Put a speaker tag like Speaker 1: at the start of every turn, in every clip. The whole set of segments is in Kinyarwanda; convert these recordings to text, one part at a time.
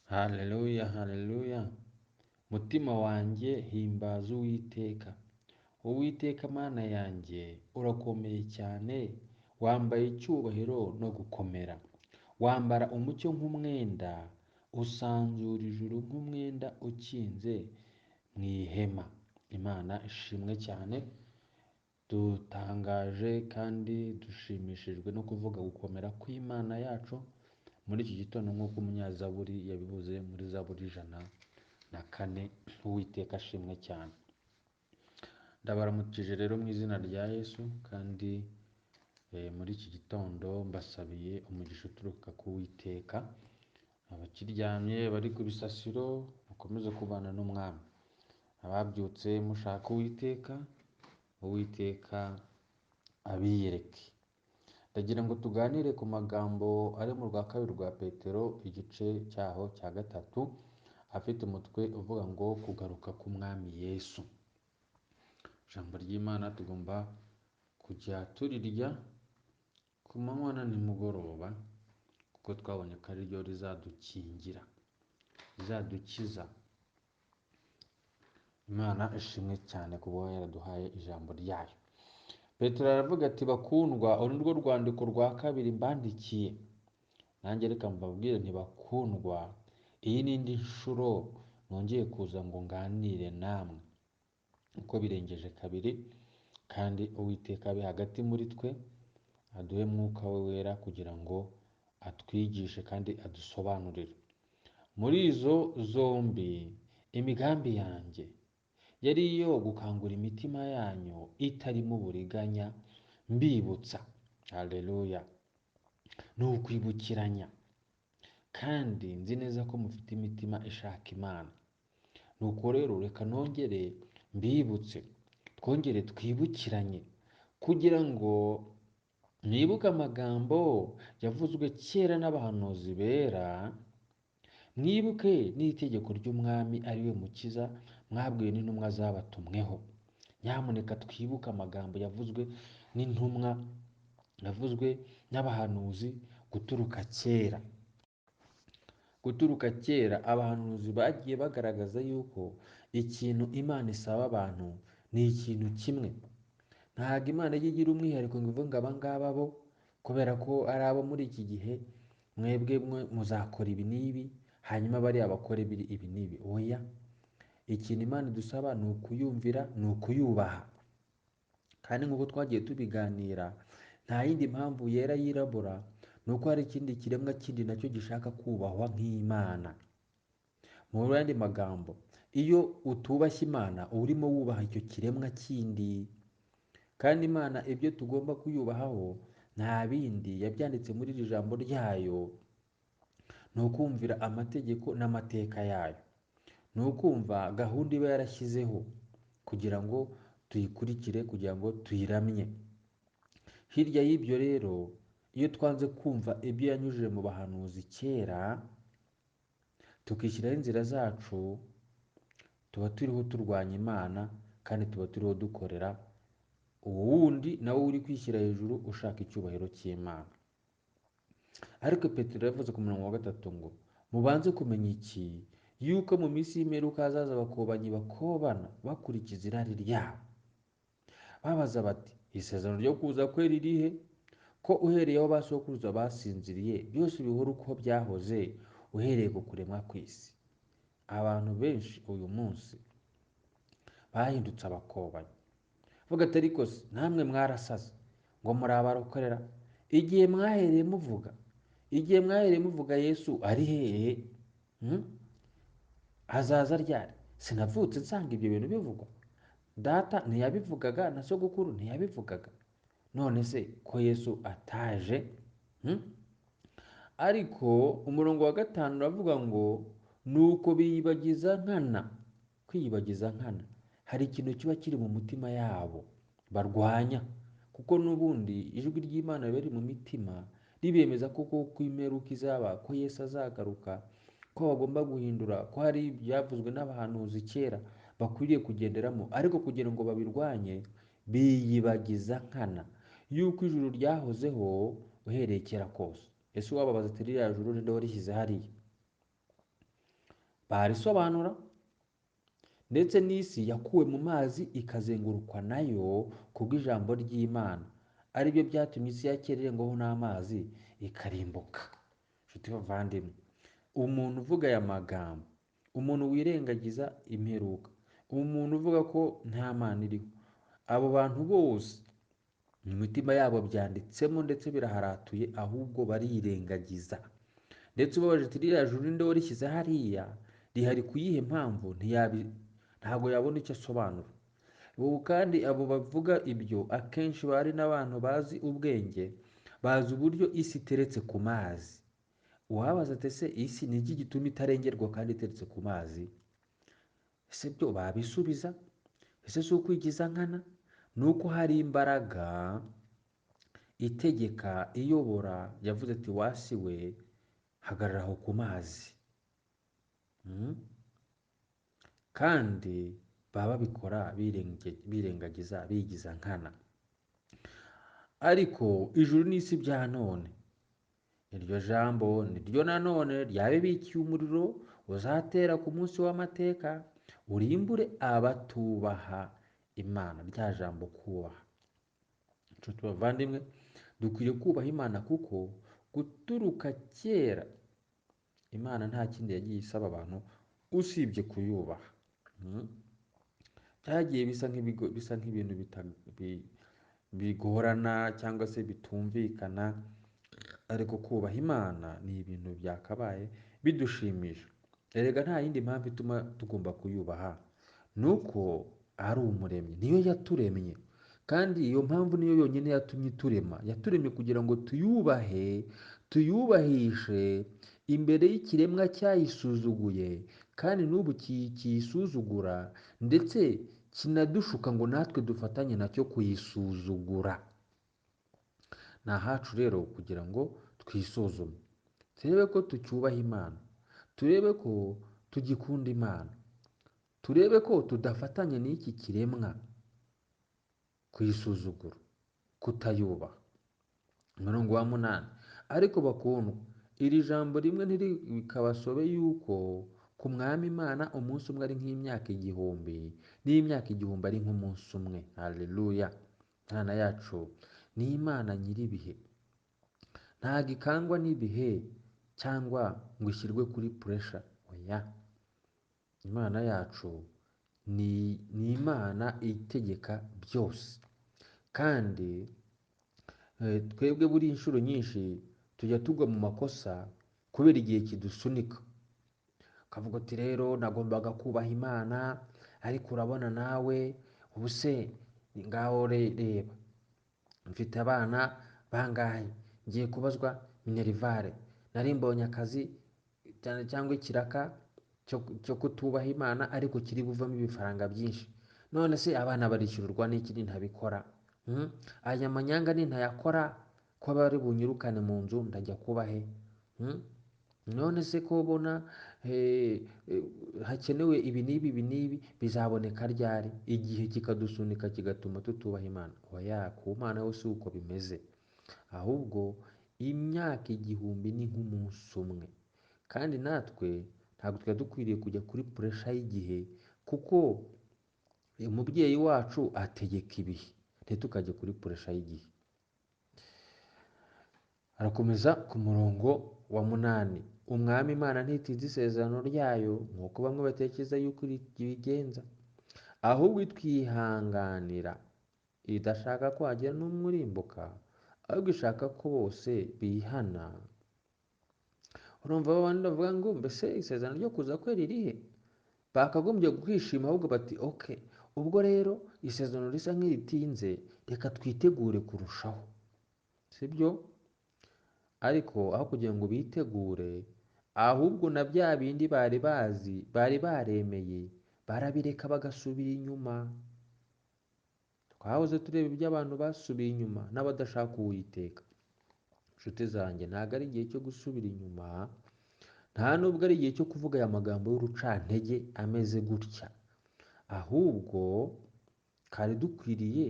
Speaker 1: Haleluya, haleluya. Mutima wanjye himbaza Uwiteka. Uwiteka Mana yanjye urakomeye cyane, wambaye icyubahiro no gukomera. Wambara umucyo nk'umwenda, usanzura ijuru nk'umwenda ukinze mu ihema. Imana ishimwe cyane. Dutangaje kandi dushimishijwe no kuvuga gukomera kw'Imana yacu muri iki gitondo, nk'uko umunyazaburi yabivuze muri Zaburi 104. Uwiteka ashimwe cyane. Ndabaramukije rero mu izina rya Yesu, kandi muri iki gitondo mbasabiye umugisha uturuka ku Uwiteka. Abakiryamye bari ku bisasiro, mukomeze kubana n'Umwami. Ababyutse mushaka Uwiteka, Uwiteka abiyereke. Ndagira ngo tuganire ku magambo ari mu rwa kabiri rwa Petero, igice cyaho cya 3, afite umutwe uvuga ngo kugaruka k'Umwami Yesu. Ijambo ry'Imana tugomba kujya turirya ku manywa na nimugoroba, kuko twabonye ko ari ryo rizadukingira, rizadukiza. Imana ishimwe cyane kuba yaraduhaye ijambo ryayo. Petero aravuga ati: bakundwa, uru ni rwo rwandiko rwa kabiri mbandikiye. Nanjye reka mbabwire nti bakundwa, iyi ni indi nshuro nongeye kuza ngo nganire namwe, uko birengeje kabiri, kandi Uwiteka abe hagati muri twe, aduhe Mwuka we wera kugira ngo atwigishe kandi adusobanurire. Muri izo zombi imigambi yanjye yari iyo gukangura imitima yanyu itarimo uburiganya, mbibutsa. Haleluya. Ni ukwibukiranya, kandi nzi neza ko mufite imitima ishaka Imana. Nuko rero reka nongere mbibutse, twongere twibukiranye, kugira ngo mwibuke amagambo yavuzwe kera n'abahanuzi bera, mwibuke n'itegeko ry'Umwami ari we Mukiza mwabwiwe n'intumwa zabatumweho. Nyamuneka twibuke amagambo yavuzwe n'intumwa, yavuzwe n'abahanuzi guturuka kera. Guturuka kera abahanuzi bagiye bagaragaza yuko ikintu Imana isaba abantu ni ikintu kimwe. Ntabwo Imana ijya igira umwihariko ngo ivuge ngo aba ngaba bo kubera ko ari abo muri iki gihe, mwebwe mwe muzakora ibi n'ibi, hanyuma bariya bakora ibi n'ibi. Oya, ikintu Imana idusaba ni ukuyumvira, ni ukuyubaha. Kandi nk'uko twagiye tubiganira, nta yindi mpamvu yera yirabura, ni uko hari ikindi kiremwa kindi nacyo gishaka kubahwa nk'Imana. Mu yandi magambo, iyo utubashye Imana, uba urimo wubaha icyo kiremwa kindi. Kandi Imana ibyo tugomba kuyubahaho nta bindi, yabyanditse muri iri jambo ryayo, ni ukumvira amategeko n'amateka yayo, ni ukumva gahunda iba yarashyizeho kugira ngo tuyikurikire, kugira ngo tuyiramye. Hirya y'ibyo rero, iyo twanze kumva ibyo yanyujije mu bahanuzi kera, tukishyiraho inzira zacu, tuba turiho turwanya Imana, kandi tuba turiho dukorera uwo wundi nawe uri kwishyira hejuru ushaka icyubahiro cy'Imana. Ariko Petero yavuze ku murongo wa 3 ngo mubanze kumenya iki, yuko mu minsi y'imperuka hazaza abakobanyi bakobana bakurikiza irari ryabo, babaza bati isezerano ryo kuza kwe ririhe, ko uhereye aho ba sokuruza basinziriye byose bihora uko byahoze uhereye ku kuremwa kw'isi. Abantu benshi uyu munsi bahindutse abakobanyi. Vuga ati ariko se namwe mwarasaze ngo muri abarokorera, igihe mwahereye muvuga, igihe mwahereye muvuga Yesu ari hehe? Azaza ryari? Sinavutse nsanga ibyo bintu bivugwa. Data ntiyabivugaga na sogokuru ntiyabivugaga. None se ko Yesu ataje? Ariko umurongo wa 5 uravuga ngo nuko biyibagiza nkana. Kwiyibagiza nkana, hari ikintu kiba kiri mu mutima yabo barwanya, kuko n'ubundi ijwi ry'Imana riba riri mu mitima ribemeza ko koko imperuka izaba, ko Yesu azagaruka, ko bagomba guhindura, ko hari ibyavuzwe n'abahanuzi kera bakwiriye kugenderamo. Ariko kugira ngo babirwanye, biyibagiza nkana yuko ijuru ryahozeho uhereye kera kose. Ese wababaza ati ririya juru ninde warishyize hariya? Barisobanura. Ndetse n'isi yakuwe mu mazi ikazengurukwa nayo kubw'ijambo ry'Imana, aribyo byatumye isi ya kera irengwaho n'amazi ikarimbuka. Nshuti bavandimwe, umuntu uvuga aya magambo, umuntu wirengagiza imperuka, umuntu uvuga ko nta Mana iriho, abo bantu bose mu mitima yabo byanditsemo ndetse biraharatuye, ahubwo barirengagiza. Ndetse ubabaje ati ririya juru ninde warishyize hariya, rihari ku yihe mpamvu, ntabwo yabona icyo asobanura. Ubu kandi abo bavuga ibyo akenshi bari n'abantu bazi ubwenge, bazi uburyo isi iteretse ku mazi. Uwabaza ati ese isi ni iki gituma itarengerwa kandi iteretse ku mazi? Ese byo babisubiza? Ese si ukwigiza nkana? Ni uko hari imbaraga itegeka, iyobora, yavuze ati wasi we hagarara aho ku mazi. Kandi baba babikora birengagiza, bigiza nkana. Ariko ijuru n'isi bya none, iryo jambo niryo nanone ryabibikiye umuriro uzatera ku munsi w'amateka, urimbure abatubaha Imana. Rya jambo kubaha, inshuti bavandimwe, dukwiriye kubaha Imana, kuko guturuka kera Imana nta kindi yagiye isaba abantu usibye kuyubaha. Byagiye bisa nk'ibigo, bisa nk'ibintu bigorana cyangwa se bitumvikana, ariko kubaha Imana ni ibintu byakabaye bidushimisha. Erega nta yindi mpamvu ituma tugomba kuyubaha, ni uko ari umuremyi, niyo yaturemye, kandi iyo mpamvu niyo yonyine yatumye iturema. Yaturemye kugira ngo tuyubahe, tuyubahishe imbere y'ikiremwa cyayisuzuguye, kandi n'ubu kiyisuzugura, ndetse kinadushuka ngo natwe dufatanye nacyo kuyisuzugura. Ni ahacu rero kugira ngo twisuzume, turebe ko tucyubaha Imana, turebe ko tugikunda Imana, turebe ko tudafatanya n'iki kiremwa kuyisuzugura, kutayubaha. Umurongo wa 8, ariko bakundwa, iri jambo rimwe ntirikabasobe yuko ku Mwami Imana umunsi umwe ari nk'imyaka igihumbi, n'imyaka igihumbi ari nk'umunsi umwe. Haleluya! Imana yacu ni Imana nyir'ibihe, ntabwo ikangwa n'ibihe cyangwa ngo ishyirwe kuri puresha. Oya, Imana yacu ni Imana itegeka byose, kandi twebwe buri inshuro nyinshi tujya tugwa mu makosa kubera igihe kidusunika. Ukavuga uti rero nagombaga kubaha Imana, ariko urabona nawe ubu se ngaho reba mfite abana bangahe, ngiye kubazwa minerivare, nari mbonye akazi cyangwa ikiraka cyo kutubaha Imana, ariko kiri buvamo ibifaranga byinshi, none se abana barishyurirwa n'iki nintabikora? Aya manyanga nintayakora ko bari bunyirukane mu nzu, ndajya kuba he? None se ko ubona hakenewe ibi n'ibi ibi n'ibi, bizaboneka ryari? Igihe kikadusunika kigatuma tutubaha Imana. Oya, ku Mana ho si uko bimeze, ahubwo imyaka igihumbi ni nk'umunsi umwe, kandi natwe ntabwo twari dukwiriye kujya kuri puresha y'igihe, kuko umubyeyi wacu ategeka ibihe, ntitukajye kuri puresha y'igihe. Arakomeza ku murongo wa 8, Umwami Imana ntitinze isezerano ryayo nk'uko bamwe batekereza yuko ibigenza, ahubwo itwihanganira, idashaka ko hagira n'umwe urimbuka, ahubwo ishaka ko bose bihana. Urumva abandi bavuga ngo mbese isezerano ryo kuza kwe ririhe? Bakagombye kwishima ahubwo bati okay, ubwo rero isezerano risa nk'iritinze, reka twitegure kurushaho, sibyo? Ariko aho kugira ngo bitegure, ahubwo na bya bindi bari bazi, bari baremeye, barabireka bagasubira inyuma. Twahoze tureba ibyo abantu basubiye inyuma n'abadashaka Uwiteka. Inshuti zanjye, ntabwo ari igihe cyo gusubira inyuma, nta nubwo ari igihe cyo kuvuga aya magambo y'urucantege ameze gutya, ahubwo kari dukwiriye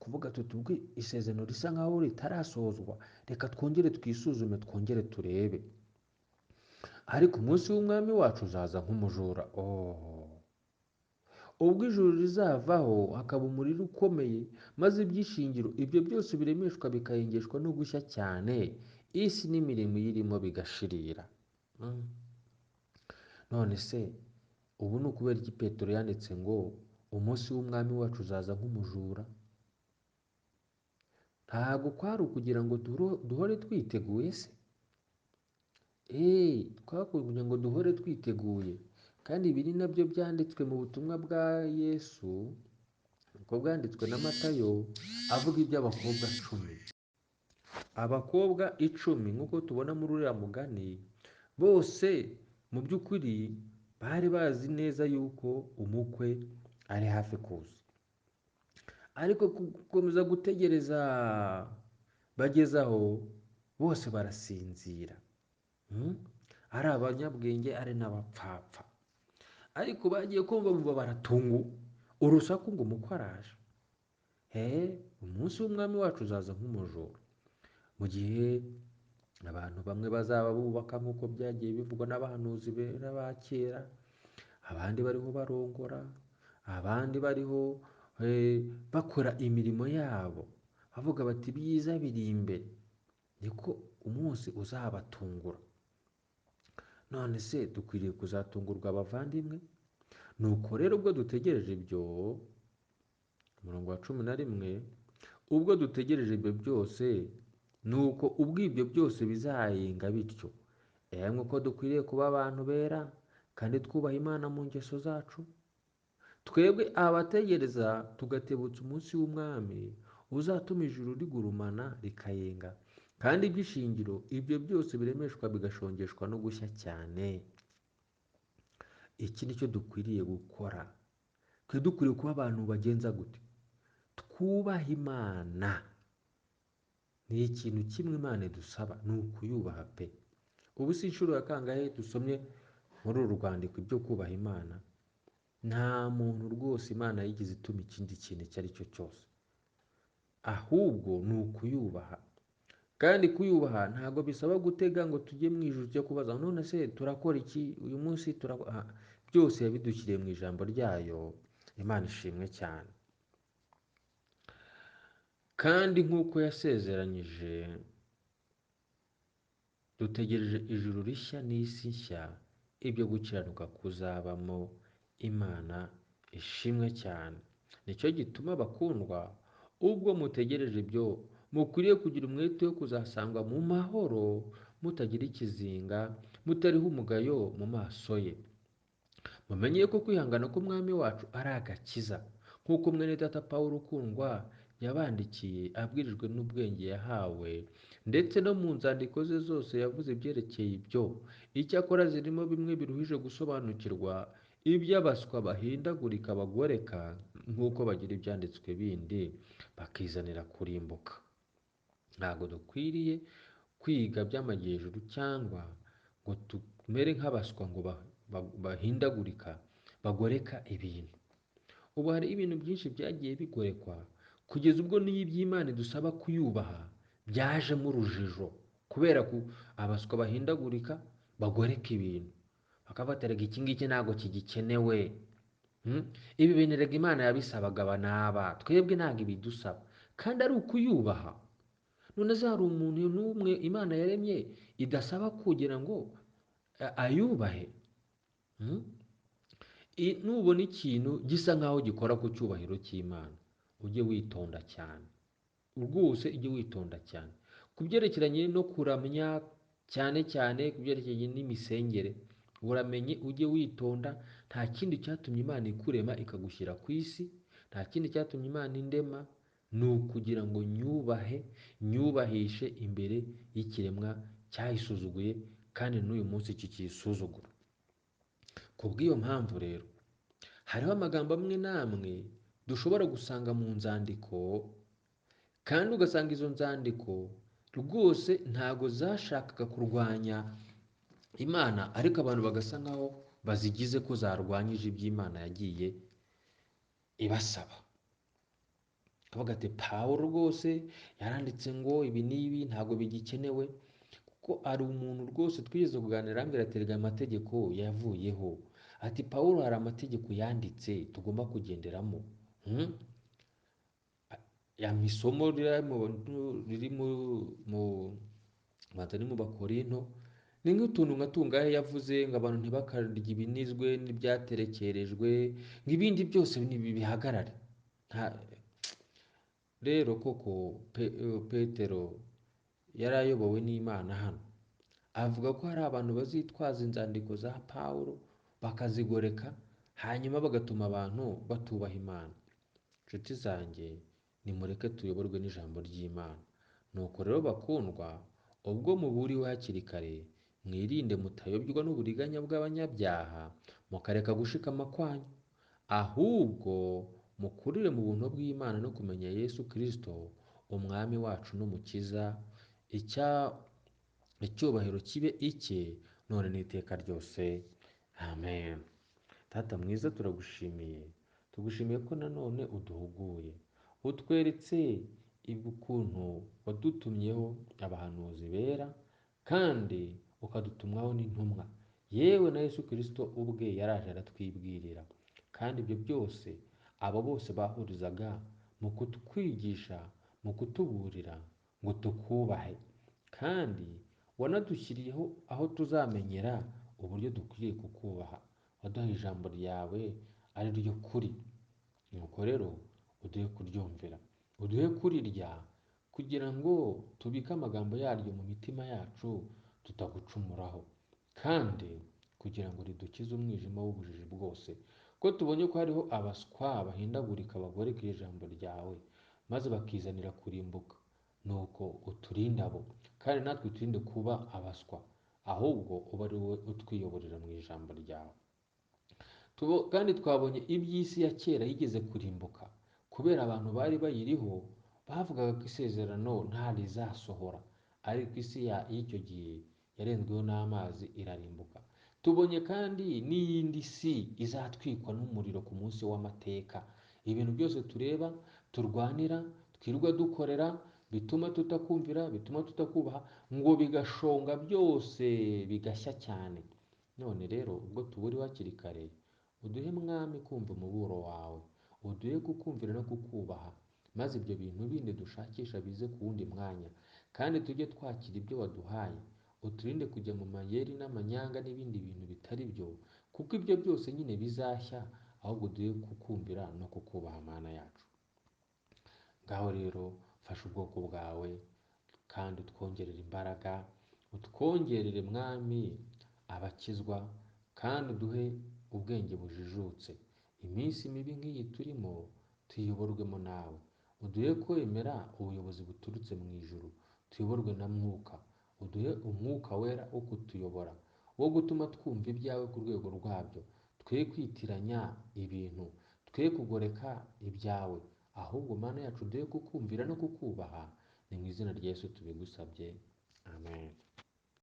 Speaker 1: kuvuga tuti ubwo isezerano risa nkaho ritarasozwa, reka twongere twisuzume, twongere turebe. Ariko umunsi w'Umwami wacu uzaza nk'umujura. Oh, ubwo ijuru rizavaho hakaba umuriro ukomeye, maze iby'ishingiro ibyo byose biremeshwa bikayengeshwa no gushya cyane, isi n'imirimo iyirimo bigashirira. None se ubu ni ukubera iki Petero yanditse ngo umunsi w'Umwami wacu uzaza nk'umujura? Ntabwo kwari ukugira ngo duhore twiteguye se? Twakugira ngo duhore twiteguye. Kandi ibi ni nabyo byanditswe mu butumwa bwa Yesu, uko bwanditswe na Matayo, avuga iby'abakobwa 10. Abakobwa 10 nk'uko tubona muri uriya mugani, bose mu by'ukuri bari bazi neza yuko umukwe ari hafi kuza. Ariko gukomeza gutegereza bageze aho bose barasinzira. Ari abanyabwenge ari n'abapfapfa. Ariko bagiye kumva bumva baratungu urusaku ngo umukwe araje. Umunsi w'Umwami wacu uzaza nk'umujura. Mu gihe abantu bamwe bazaba bubaka nk'uko byagiye bivugwa n'abahanuzi bera ba kera, abandi bariho barongora, abandi bariho bakora imirimo yabo, bavuga bati ibyiza biri imbere, niko umunsi uzabatungura. None se dukwiriye kuzatungurwa abavandimwe? Nuko rero ubwo dutegereje ibyo, umurongo wa 11, ubwo dutegereje ibyo byose, nuko ubwo ibyo byose bizayenga bityo, emwe ko dukwiriye kuba abantu bera kandi twubaha Imana mu ngeso zacu, twebwe abategereza tugatebutsa umunsi w'Umwami uzatuma ijuru rigurumana rikayenga, kandi iby'ishingiro ibyo byose biremeshwa bigashongeshwa no gushya cyane. Iki nicyo dukwiriye gukora. Twe dukwiriye kuba abantu bagenza gute? Twubaha Imana. Ni ikintu kimwe Imana idusaba, ni ukuyubaha pe. Ubu si inshuro ya kangahe dusomye muri uru rwandiko ibyo kubaha Imana? Nta muntu rwose Imana yigeze ituma ikindi kintu icyo ari cyo cyose, ahubwo ni ukuyubaha. Kandi kuyubaha ntabwo bisaba gutega ngo tujye mu ijuru tujye kubaza none se turakora iki uyu munsi, byose yabidushyiriye mu ijambo ryayo. Imana ishimwe cyane. Kandi nk'uko yasezeranyije, dutegereje ijuru rishya n'isi nshya, ibyo gukiranuka kuzabamo. Imana ishimwe cyane. Nicyo gituma bakundwa, ubwo mutegereje ibyo, mukwiriye kugira umwete wo kuzasangwa mu mahoro, mutagira ikizinga, mutariho umugayo mu maso ye. Mumenye ko kwihangana k'Umwami wacu ari agakiza, nk'uko mwene data Pawulo ukundwa yabandikiye abwirijwe n'ubwenge yahawe, ndetse no mu nzandiko ze zose yavuze ibyerekeye ibyo. Icyakora zirimo bimwe biruhije gusobanukirwa, iby'abaswa bahindagurika bagoreka, nk'uko bagira ibyanditswe bindi bakizanira kurimbuka. Ntabwo dukwiriye kwiga by'amajyejuru cyangwa ngo tumere nk'abaswa ngo bahindagurika bagoreka ibintu. Ubu hari ibintu byinshi byagiye bigorekwa, kugeza ubwo n'iby'Imana idusaba kuyubaha byajemo urujijo, kubera ko abaswa bahindagurika bagoreka ibintu, bakabaterega iki ngiki ntabwo kigikenewe. Ibi bintu erega Imana yabisabaga aba n'aba, twebwe ntabwo ibidusaba, kandi ari ukuyubaha. None se hari umuntu n'umwe Imana yaremye idasaba kugira ngo ayubahe? Nubona ikintu gisa nkaho gikora ku cyubahiro cy'Imana, ujye witonda cyane rwose, ujye witonda cyane ku byerekeranye no kuramya, cyane cyane ku byerekeranye n'imisengere. Uramenye ujye witonda. Nta kindi cyatumye Imana ikurema ikagushyira ku isi, nta kindi cyatumye Imana indema, ni ukugira ngo nyubahe, nyubahishe imbere y'ikiremwa cyayisuzuguye, kandi n'uyu munsi kikiyisuzugura. Ku bw'iyo mpamvu rero, hariho amagambo amwe n'amwe dushobora gusanga mu nzandiko, kandi ugasanga izo nzandiko rwose ntago zashakaga kurwanya Imana, ariko abantu bagasa nkaho bazigize ko zarwanyije iby'Imana yagiye ibasaba. Kavuga ati Pawulo rwose yaranditse ngo ibi n'ibi ntago bigikenewe. Kuko hari umuntu rwose twigeze kuganira arambwira ati erega amategeko yavuyeho, ati Pawulo hari amategeko yanditse tugomba kugenderamo. Isomo riri mu Bakorinto ni nk'utuntu nka tungahe yavuze ngo abantu ntibakarye ibinizwe n'ibyaterekerejwe, ngo ibindi byose bihagarare. Rero koko Petero yari ayobowe n'Imana hano, avuga ko hari abantu bazitwaza inzandiko za Pawulo bakazigoreka, hanyuma bagatuma abantu batubaha Imana. Inshuti zanjye, nimureke tuyoborwe n'ijambo ry'Imana. Nuko rero bakundwa, ubwo muburiwe hakiri kare, mwirinde mutayobywa n'uburiganya bw'abanyabyaha, mukareka gushikama kwanyu, ahubwo mukurire mu buntu bw'Imana no kumenya Yesu Kristo umwami wacu n'umukiza. Icyubahiro kibe icye none n'iteka ryose. Amen. Tata mwiza, turagushimiye, tugushimiye ko nanone uduhuguye, utweretse ukuntu wadutumyeho abahanuzi bera, kandi ukadutumwaho n'intumwa, yewe na Yesu Kristo ubwe yaraje aratwibwirira. Kandi ibyo byose abo bose bahurizaga mu kutwigisha, mu kutuburira ngo tukubahe, kandi wanadushyiriyeho aho tuzamenyera uburyo dukwiriye kukubaha. Waduhaye ijambo ryawe ari ryo kuri, nuko rero uduhe kuryumvira, uduhe kurirya, kugira ngo tubike amagambo yaryo mu mitima yacu tutagucumuraho, kandi kugira ngo ridukize umwijima w'ubujiji bwose. Ko tubonye ko hariho abaswa bahindagurika bagoreka ijambo ryawe, maze bakizanira kurimbuka, nuko uturinde abo, kandi natwe uturinde kuba abaswa, ahubwo ube ari wowe utwiyoborera mu ijambo ryawe. Kandi twabonye iby'isi ya kera yigeze kurimbuka kubera abantu bari bayiriho bavugaga ko isezerano nta rizasohora, ariko isi y'icyo gihe yarenzweho n'amazi irarimbuka. Tubonye kandi n'iyindi si izatwikwa n'umuriro ku munsi w'amateka. Ibintu byose tureba, turwanira, twirirwa dukorera, bituma tutakumvira, bituma tutakubaha, ngo bigashonga byose bigashya cyane. None rero ubwo tuburiwe hakiri kare, uduhe mwami kumva umuburo wawe, uduhe kukumvira no kukubaha, maze ibyo bintu bindi dushakisha bize ku wundi mwanya, kandi tujye twakira ibyo waduhaye. Uturinde kujya mu mayeri n'amanyanga n'ibindi bintu bitari byo, kuko ibyo byose nyine bizashya, ahubwo uduhe kukumvira no kukubaha Mana yacu. Ngaho rero fasha ubwoko bwawe, kandi utwongerere imbaraga, utwongerere mwami abakizwa, kandi uduhe ubwenge bujijutse. Iminsi mibi nk'iyi turimo tuyiyoborwemo nawe, uduhe kwemera ubuyobozi buturutse mu ijuru, tuyoborwe na Mwuka, uduhe umwuka wera wo kutuyobora, wo gutuma twumva ibyawe ku rwego rwabyo, twe kwitiranya ibintu, twe kugoreka ibyawe, ahubwo Mana yacu uduhe kukumvira no kukubaha. Ni mu izina rya Yesu tubigusabye, amen.